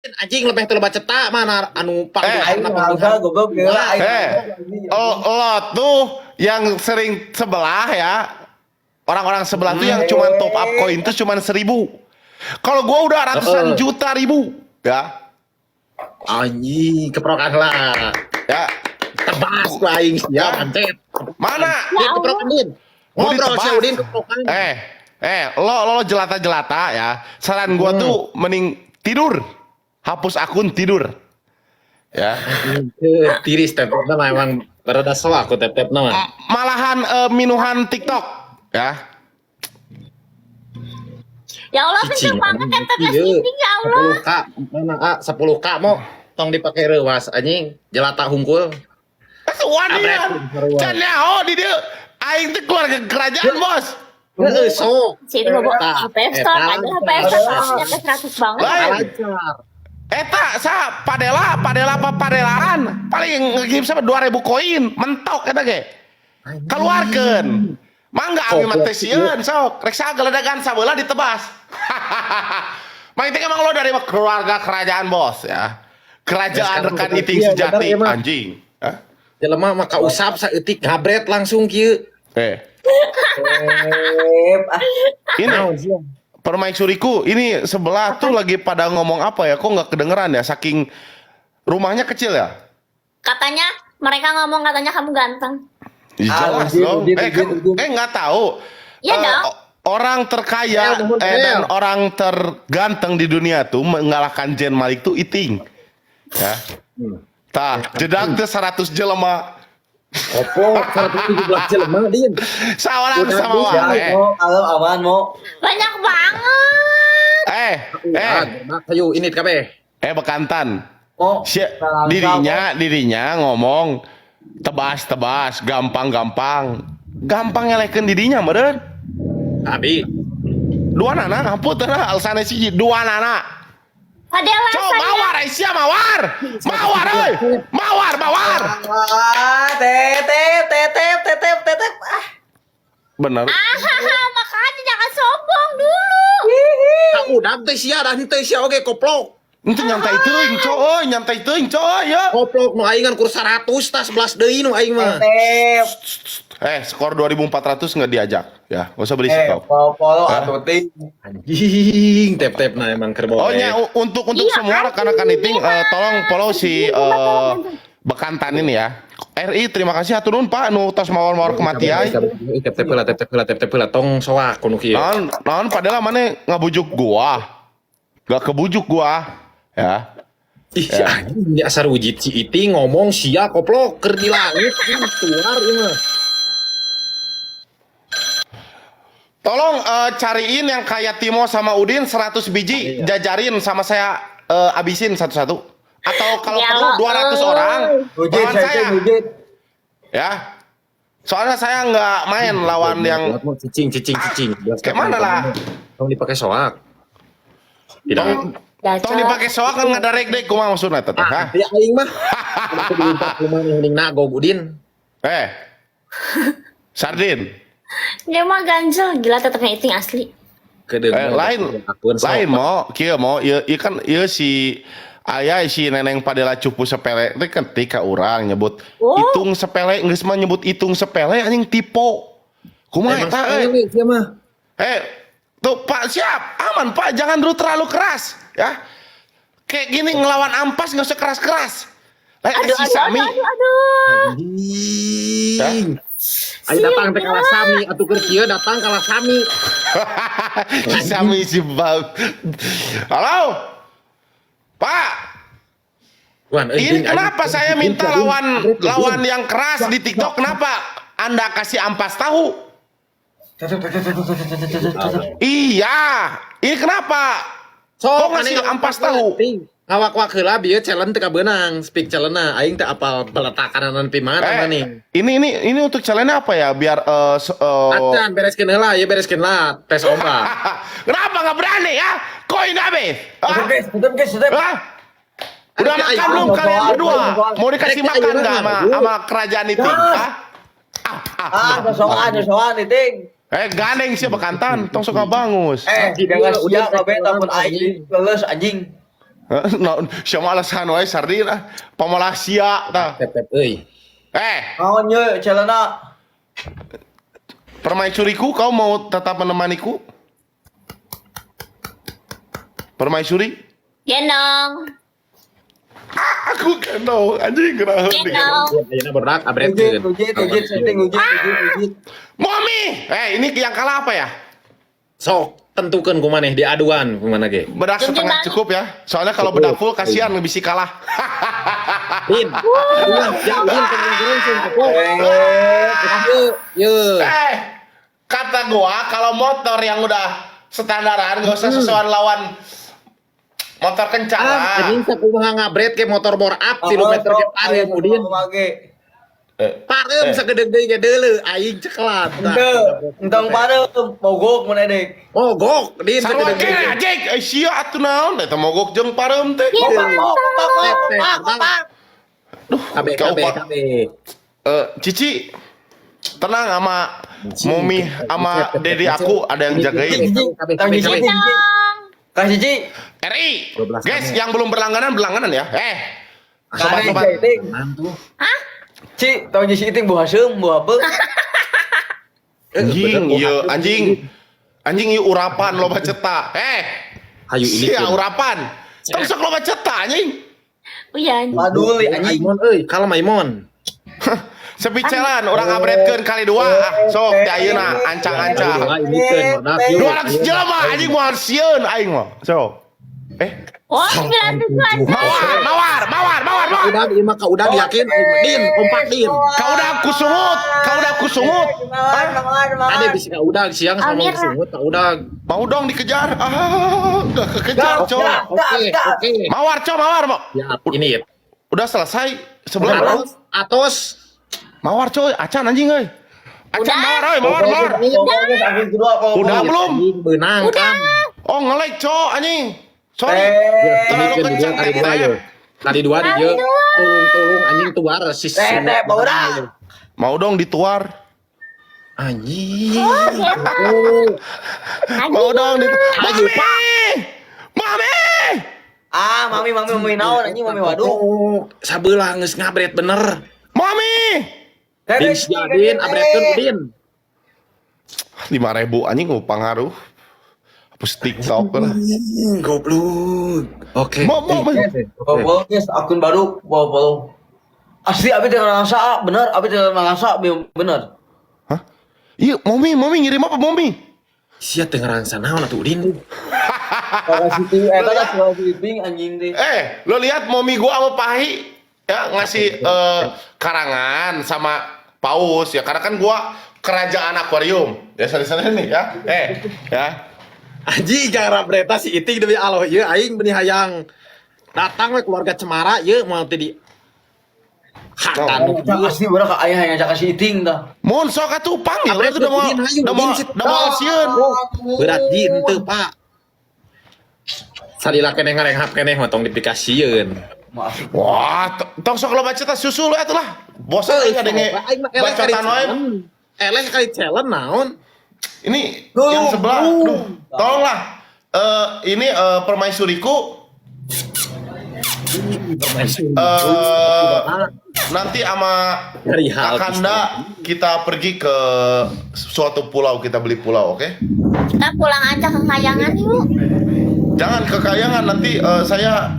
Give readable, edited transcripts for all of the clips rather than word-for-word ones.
Anjing lebih teu loba cetak mana anu Aing pangdularna. ngalsa goblok geura aing. Eh, lo tuh yang sering sebelah ya. Orang-orang sebelah tuh yang cuman top up koin tuh cuman 1.000. Kalau gua udah ratusan juta ribu, ya. Anjing, keprokan lah. Ya, Tebas ku aing sia pancet. Mana? Din, keprokan, Din. Mau Ngobrol ditebas. sia Udin keprokan. Eh, eh, lo lo jelata-jelata ya. Saran gua tuh mending tidur. Hapus akun, tidur. Ya. Tiris tep-tepna mah emang rada soak aku tep-tepna mah. Malahan minuhan TikTok ya. Ya Allah, kenceng banget tep-tepnya si Iting, ya Allah. 10K mana, ah, 10K mau tong dipake reuwas, anjing, jelata hungkul. Wanian. Can nyaho di dieu. Aing teh keluarga kerajaan, Bos. Heeh, sok. Si Iting mau Eta, HP Store, eta. padahal HP Store nyampe 100 banget. Lain. Lancar. Eta sa Padela, Padela apa Padelaan paling nge-give sama 2000 koin mentok eta ge. Keluarkeun. Mangga abi mah teh sieun sok. Rek sageledegan sabeula ditebas. Mang Iting emang lo dari keluarga kerajaan, Bos, ya. Kerajaan Ya, rekan sekarang Iting iya, sejati, bener, emang. Anjing. Hah? Jelema mah kausap saeutik ngabret langsung kieu. Eh, Tep, ah. Ini permaisuriku, ini sebelah tuh lagi pada ngomong apa ya? Kok nggak kedengeran ya? Saking rumahnya kecil ya? Katanya mereka ngomong katanya kamu ganteng. Ya, Ah, jelas Udin, dong. Udin, Eh, kan, Udin, Udin. eh nggak tahu. Iya Eh, dong. Orang terkaya El, nuhun, eh, dan El. orang terganteng di dunia tuh mengalahkan Jen Malik tuh Iting. Ya. Tah, jedag teh 100 jelema. Kopo 117 jelema, Din. Saorang Udah, sama Ya, wae. mo, kalem aman mo. Banyak banget. Eh, eh, Ayo ini kabeh. eh, bekantan. Mo, Si, ngalangsa, dirinya dirinya ngomong tebas tebas gampang gampang gampang ngelehkeun dirinya meureun. Abi. Dua nana ngampun teh alasannya sih dua nana. Padahal Coba saya mawar Aisyah, mawar mawar euy, mawar mawar. Ah, tetep, tetep, tetep, tetep. Ah. Bener. Ah, makanya jangan sombong dulu. Ah, udah teh sia dah teh sia oge koplok. Itu nyantai teuing coy, nyantai teuing coy ya. Koplok nu aing kan kur 100 tas 11 deui nu aing mah. Tetep. Eh, skor 2400 nggak diajak ya, nggak usah berisik Eh, kau. polo Hah? atuh ting. Anjing, tep-tep nah emang keur Oh nya, untuk Iya, semua rekan-rekan Iting, iya. tolong follow si bekantan ini ya. RI terima kasih hatur nuhun Pak nu tos mawar-mawar kematian. Tep-tep heula, tep-tep heula, tep-tep heula, tong soak kudu kieu. Naon naon padahal mana ngabujuk gua. Gak kebujuk gua ya. Ih, si anjing ini asar wujud si Iting ngomong sia koplok keur di langit tuar ieu mah. Tolong cariin yang kayak Timo sama Udin 100 biji, jajarin sama saya, abisin satu-satu. Atau kalau Ya perlu Allah. 200 orang Wujud, lawan saya saya wujud. ya. Soalnya saya nggak main lawan yang Cicing cicing cicing. Kayak mana lah? Tong dipakai soak. Tidak. Tong, tong dipakai soak kan ngadarek deh kumaha maksudna eta teh, hah? Ya aing mah. Aku diumpat kumaha mending nagog Udin. Eh. Sardin. Dia mah ganjel, gila tetepnya Iting asli. Kedeung. Eh, lain lain mau kieu mau ieu ieu kan ieu si ayah si neneng Padela cupu sepele itu ketika orang nyebut Oh. hitung sepele geus mah nyebut hitung sepele anjing tipe kumaha Emang eta euy? sepele sia mah. Eh, tuh Pak siap, aman Pak, jangan dulu terlalu keras ya. Kayak gini ngelawan ampas nggak usah keras-keras. Eh, Aduh, si aduh, Sami. aduh, aduh, aduh. Anjing. Ayo datang teh kalah Sami atuh keur kieu datang kalah Sami. Si Sami si Bab. Halo. Pak, Wan, eh, ini Din, kenapa aing- saya minta Din, lawan Din, Din. lawan yang keras di TikTok? Kenapa Anda kasih ampas tahu? Iya, ini kenapa? Sok, Kok ngasih aneh ampas tahu? Ting. Ngawak-wak heula bieu challenge teu kabeunang, speak challenge aing teh apal peletakan pi mana Eh, nih. ini untuk challenge apa ya? Biar Acan bereskeun heula, ya bereskeun lah tes ombak. Kenapa nggak berani ya? Koin habis. Ah? Tetep guys, tetep guys, tetep. Ah? Udah Ayo, makan ayo, belum ayo, kalian ayo, berdua? ayo, ayo. Mau dikasih Ayo, makan ayo, nggak sama ayo. sama kerajaan itu? Hah? Ah, ah, Ah, sosokan, sosokan, iting. Eh, gandeng sih bekantan, tong suka bangus. Eh, Anjing, jangan udah, sia udah, kabeh takut aing leles anjing. Naon sia alasan wae Sardin ah. Pamalah sia tah. Tep tep euy. Eh, Naon ye celana? Permaisuriku, kau mau tetap menemaniku? Permaisuri? Gendong. Aku gendong, anjing kenapa Gendong. Ayeuna berak Ujit, abretkeun. ujit, ujit, setting, ujit, ujit, ujit. Mami! Eh, ini yang kalah apa ya? Sok tentukeun ku maneh di aduan kumaha ge. Bedak Jung setengah jung cukup ya. Soalnya kalau bedak full kasihan lebih si kalah. Din. Aduan, ya Din teu goplok. Ye, ye. Eh, kata gua kalau motor yang udah standaran gak usah sesuai lawan motor kencang Ah, lah. anjing sakumaha ngabret ke motor bore up 3 meter ke pareum Udin. Eh, Pareum Eh. sagede deui ge deuleu aing cekelan. Ente, entong pareum, mogok mun edek. Mogok Din Sarua sagede kene deui. anjing, eh sia atuh naon eta mogok jeung pareum teh. Iya. Opak, opak, opak, opak. Duh, KB kau KB pak. KB. Eh, Cici, tenang sama Mumi sama Dedi aku ada yang jagain. KB KB KB. Gendong. Kang Cici, RI, 12 guys kamu. yang belum berlangganan berlangganan ya. Eh, sobat-sobat. Kang Iting. Tuh. Hah? Ci, tong Cici Iting buah seum, buah apa? Anjing, iya anjing. Anjing ieu urapan loba cetak. Eh, Hayu ini. sia urapan. Tong sok loba cetak anjing. Uyan. Paduli anjing. Maimon euy, kalem Maimon. Sepi celan urang ngabretkeun kali dua ah sok di ayeuna ancang-ancang. Kali dua ini keun barudak yuk. 200 jelema anjing moal sieun aing mah. Sok. Eh, Oh, 97 aja. mawar, mawar, mawar, mawar, mawar. Udah ieu mah ka udah yakin aing mah. Din, kompak Din. Kau udah aku sungut, kau udah aku sungut. Mawar, mawar, mawar. Ada bisa ka udah siang sama Amira. sungut ka udah. Mau dong dikejar. Ah, enggak kekejar, Oke, coy. oke, oke. Mawar, coy, mawar, mau. Ya, ini ya. Udah selesai sebelum Atos, atos. Mawar, coy, acan anjing euy. Acan Udah. mawar, euy, mawar, mawar. Pokoknya guys, akun kedua apa? Udah belum? Anjing, Benang kan. Oh, nge-lag, coy, anjing. Sorry. Eh, Ini Terlalu kan kencang dua kali dua tadi, yo. Kali dua di yo. Tulung tulung anjing tuar sis. Eh, teh, barudak. Mau dong dituar. Anjing. Oh, gendong. Mau dong dituar. Ayo, Mami! Mami! Ah, mami, mami, mami naon anjing, mami waduh. Oh, sabelah geus ngabret bener. Mami! Din sia Din abretkeun Din. 5.000 anjing mau pangaruh. Hapus TikTok lah. Goblok. Oke. Mau, mau, mau. Bawa guys, akun baru, bawa bawa. Asli abi tidak ngerasa, ah, bener, abi tidak ngerasa, bener. Hah? Iya, Mami, Mami ngirim apa, Mami? Sia teu ngerangsa naon atuh Udin. Kalau situ, eh, tadi kalau situ anjing deh. Eh, lo lihat Mami gua sama Pahi ya ngasih karangan sama paus ya karena kan gua kerajaan akuarium. Ya sana-sana nih ya. Eh, ya. Anjing gara bereta si Iting demi Allah ieu aing benih hayang datang we keluarga Cemara ieu moal teh di Hatan nu Cak asli bener ka ayah yang cak si Iting dah. Mun sok atuh panggil Abret udah udah mau Udin, hayu, udah mau Udin, sit. udah mau sieun. Berat di henteu Pak. Salila keneh ngarenghap keneh mah tong dipikasieun. Maaf. Wah, tong sok lo baca tas susu lu atuh lah. Bosan aing ngadenge Aing mah eleh kali bacotan wae. challenge. Eleh kali challenge naon? Ini Duh, yang sebelah, duh. duh, tolonglah. Ini permaisuriku nanti sama Dari hal Kakanda kita pergi ke suatu pulau, kita beli pulau, oke? Kita pulang aja ke kayangan yuk. Jangan ke Kayangan nanti saya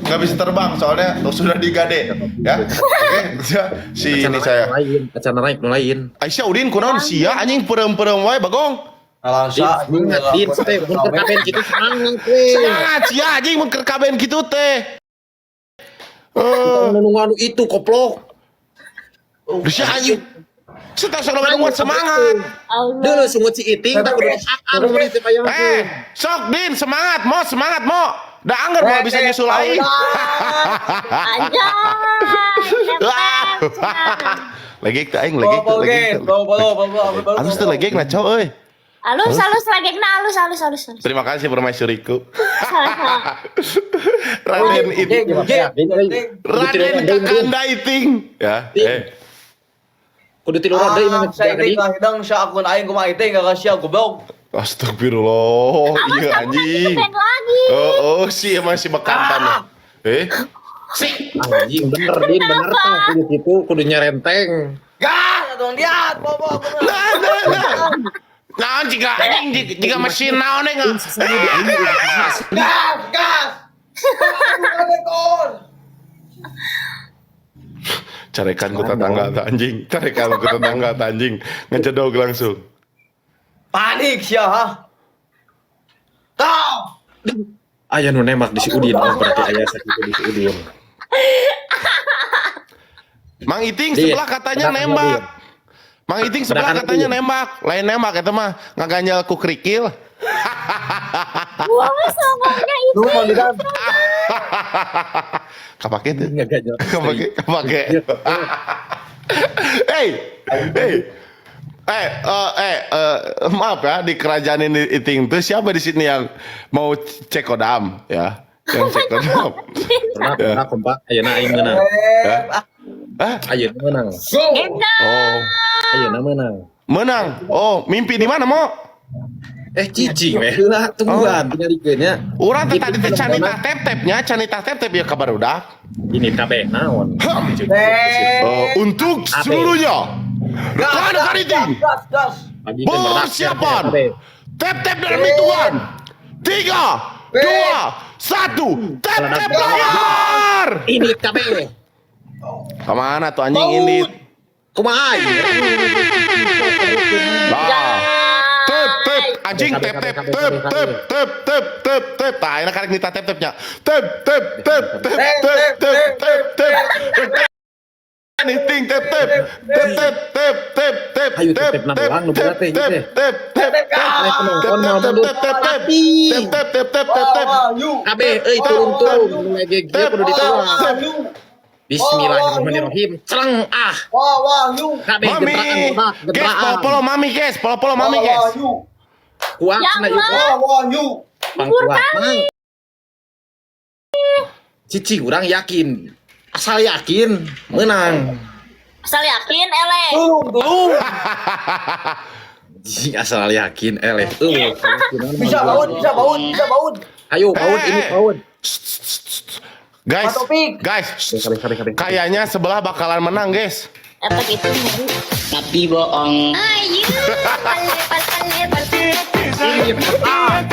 nggak bisa terbang soalnya sudah digade, ya. Oke, si ini saya. Lain, acara naik nu lain. Aisyah Udin kunaon sia anjing peureum-peureum wae bagong. Ngerasa anjing. Semangat Din, teh mun keur kaben kitu semangat we. Semangat sia anjing mun keur kaben kitu teh. Eh, Nu anu itu koplok. sia anjing. Setelah sok loba nungguan semangat. Allah. Deuleu sungut si Iting tak kudu anu mun teh bayang. Eh, sok Din semangat mo, semangat mo. Da angger mau bisa nyusul aing. Aja. Legek teh aing legek teh Bawa legek. guys, bawa bawa bawa bawa. Alus teh legek na cow euy. Alus alus lagekna alus alus alus alus. Terima kasih permaisuriku. Salah salah. Raden Iting. Raden Kakanda Iting. Ya, eh. Kudu tilu ronde Ah, imah saya Iting lah hidang sa akun aing kumaha Iting gak kasih goblok. Astagfirullah. Awas Iya kamu nanti anjing. ke lagi. Oh, oh si masih bekantan. Eh. Si. Anjing bener Din, bener tah kudu kitu, kudu nyerenteng. Gas, dong lihat, bobo. Nah, nah, nah. Naon jika anjing jika mesin naon eh nggak. Gas, gas. Aduh, Carekan ku tetangga ta anjing, carekan ku tetangga ta anjing, ngejedog langsung. Panik sih ha. Tau. Aya nu nembak di si Udin, oh berarti aya sakitu di si Udin. Mang Iting Din, sebelah katanya bedakan nembak. Mang Iting sebelah Bedakan katanya Din. nembak, lain nembak eta mah ngaganjal ku kerikil. Wah, songongnya itu. Lu mau bilang Kapake teu? Ngaganjal. Kapake, kapake. Hey, hey. Maaf ya, di kerajaan ini Iting tuh siapa di sini yang mau cek kodam ya? Yang cek kodam. Pernah, pernah kompak, ayeuna aing meunang. Hah? Ayeuna meunang. Go. Enak. Oh, Ayeuna meunang. menang. Oh, mimpi di mana, Mo? Eh cicing weh heula tungguan tingalikeun nya. Urang teh tadi teh canita tep-tepnya, canita tep-tep ya kabar udah. Ini kabeh naon. Untuk Abe. seluruhnya. Rekan-rekan Iting, Gas, gas. persiapan. Tep-tep dalam hitungan. 3, 2, 1. Tep-tep layar. Ini kabeh. Kemana tuh anjing ini? Kumaha ieu? Lah. Tep tep anjing tep tep tep tep tep tep tep tep. Tah, enak karek nita tep tepnya. Tep tep tep tep tep tep tep tep. Anything tep tep tep tep tep tep tep Ayo, tep tep-tep na tep doang, nu tep berat teh, tep ieu tep tep tep Eh, penonton tep mau tep mundur. tep tep tep Tapi. tep tep tep tep tep Kabeh euy turun-turun ngegeg tep kudu dituang. tep. Bismillahirrahmanirrahim. Celeng ah. Wah, wah, yu. Kabeh Mami, gebrakan bodak, guys, gebrakan. polo-polo mami guys, polo-polo mami guys. Wah, yu. Kuat Ya cenah ieu. Allah. Wah, wah, yu. Pangkuat mang. Cici urang yakin. Asal yakin menang. Asal yakin, ele. Tulung, tulung. Anjing, asal yakin eleh. Euy, Bisa baut, bisa baut, bisa baut. Ayo baut ini baut. Guys, Pak Taufik. guys, Kabeh kabeh kabeh. kayaknya sebelah bakalan menang guys. Efek itu. Tapi bohong. Ayo, pale, pale, pale, pale. Ini ah.